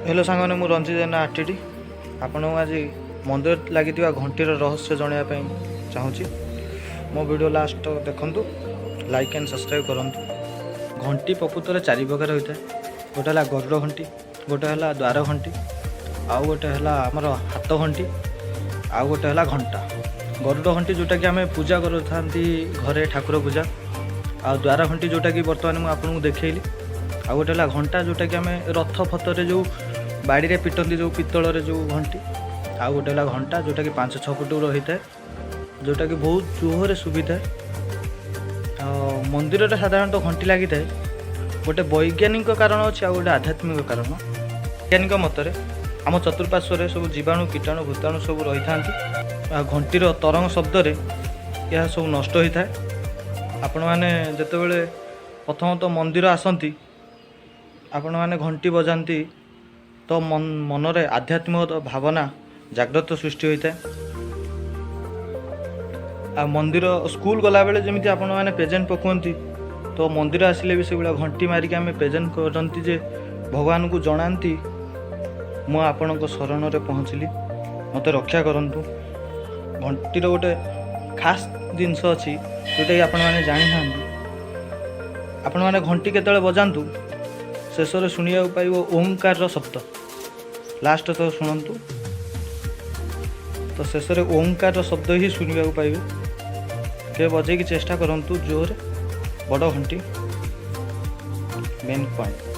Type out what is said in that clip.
Hello ସାଙ୍ଗମାନେ, ମୁଁ ରଞ୍ଜିତ ଜେନା ଆରଟିଡି। ଆପଣଙ୍କୁ ଆଜି ମନ୍ଦିର ଲାଗିଥିବା ଘଣ୍ଟିର ରହସ୍ୟ ଜଣାଇବା ପାଇଁ ଚାହୁଁଛି। ମୋ ଭିଡ଼ିଓ ଲାଷ୍ଟ ଦେଖନ୍ତୁ, ଲାଇକ୍ ଆଣ୍ଡ ସବସ୍କ୍ରାଇବ୍ କରନ୍ତୁ। ଘଣ୍ଟି ପ୍ରକୃତରେ ଚାରି ପ୍ରକାର ହୋଇଥାଏ। ଗୋଟେ ହେଲା ଗରୁଡ଼ ଘଣ୍ଟି, ଗୋଟେ ହେଲା ଦ୍ୱାର ଘଣ୍ଟି, ଆଉ ଗୋଟେ ହେଲା ଆମର ହାତ ଘଣ୍ଟି, ଆଉ ଗୋଟେ ହେଲା ଘଣ୍ଟା। ଗରୁଡ଼ ଘଣ୍ଟି ଯେଉଁଟାକି ଆମେ ପୂଜା କରିଥାନ୍ତି ଘରେ, ଠାକୁର ପୂଜା। ଆଉ ଦ୍ୱାର ଘଣ୍ଟି ଯେଉଁଟାକି ବର୍ତ୍ତମାନ ମୁଁ ଆପଣଙ୍କୁ ଦେଖେଇଲି। ଆଉ ଗୋଟେ ହେଲା ଘଣ୍ଟା, ଯେଉଁଟାକି ଆମେ ରଥ ଫତରେ ଯେଉଁ ବାଡ଼ିରେ ପିଟନ୍ତି, ଯେଉଁ ପିତ୍ତଳରେ ଯେଉଁ ଘଣ୍ଟି। ଆଉ ଗୋଟେ ହେଲା ଘଣ୍ଟା, ଯେଉଁଟାକି 5-6 ଫୁଟ ରହିଥାଏ, ଯେଉଁଟାକି ବହୁତ ଜୋରରେ ଶୁଭିଥାଏ। ଆଉ ମନ୍ଦିରରେ ସାଧାରଣତଃ ଘଣ୍ଟି ଲାଗିଥାଏ। ଗୋଟେ ବୈଜ୍ଞାନିକ କାରଣ ଅଛି ଆଉ ଗୋଟେ ଆଧ୍ୟାତ୍ମିକ କାରଣ। ବୈଜ୍ଞାନିକ ମତରେ ଆମ ଚତୁଃପାର୍ଶ୍ୱରେ ସବୁ ଜୀବାଣୁ, କୀଟାଣୁ, ଭୂତାଣୁ ସବୁ ରହିଥାନ୍ତି ଆଉ ଘଣ୍ଟିର ତରଙ୍ଗ ଶବ୍ଦରେ ଏହା ସବୁ ନଷ୍ଟ ହୋଇଥାଏ। ଆପଣମାନେ ଯେତେବେଳେ ପ୍ରଥମତଃ ମନ୍ଦିର ଆସନ୍ତି, ଆପଣମାନେ ଘଣ୍ଟି ବଜାନ୍ତି ତ ମନରେ ଆଧ୍ୟାତ୍ମିକ ଭାବନା ଜାଗ୍ରତ ସୃଷ୍ଟି ହୋଇଥାଏ। ଆଉ ମନ୍ଦିର, ସ୍କୁଲ ଗଲାବେଳେ ଯେମିତି ଆପଣମାନେ ପ୍ରେଜେଣ୍ଟ ପକାନ୍ତି, ତ ମନ୍ଦିର ଆସିଲେ ବି ସେଭଳିଆ ଘଣ୍ଟି ମାରିକି ଆମେ ପ୍ରେଜେଣ୍ଟ କରନ୍ତି ଯେ ଭଗବାନଙ୍କୁ ଜଣାନ୍ତି, ମୁଁ ଆପଣଙ୍କ ଶରଣରେ ପହଞ୍ଚିଲି, ମୋତେ ରକ୍ଷା କରନ୍ତୁ। ଘଣ୍ଟିର ଗୋଟେ ଖାସ୍ ଜିନିଷ ଅଛି, ଯେଉଁଟାକି ଆପଣମାନେ ଜାଣିନାହାନ୍ତି। ଆପଣମାନେ ଘଣ୍ଟି କେତେବେଳେ ବଜାନ୍ତୁ, ଶେଷରେ ଶୁଣିବାକୁ ପାଇବ ଓଙ୍କାରର ଶବ୍ଦ। ଲାଷ୍ଟ ତ ଶୁଣନ୍ତୁ ତ ଶେଷରେ ଓଙ୍କାରର ଶବ୍ଦ ହିଁ ଶୁଣିବାକୁ ପାଇବେ। କେବେ ବଜେଇକି ଚେଷ୍ଟା କରନ୍ତୁ ଜୋରରେ ବଡ଼ ଘଣ୍ଟି। Main point.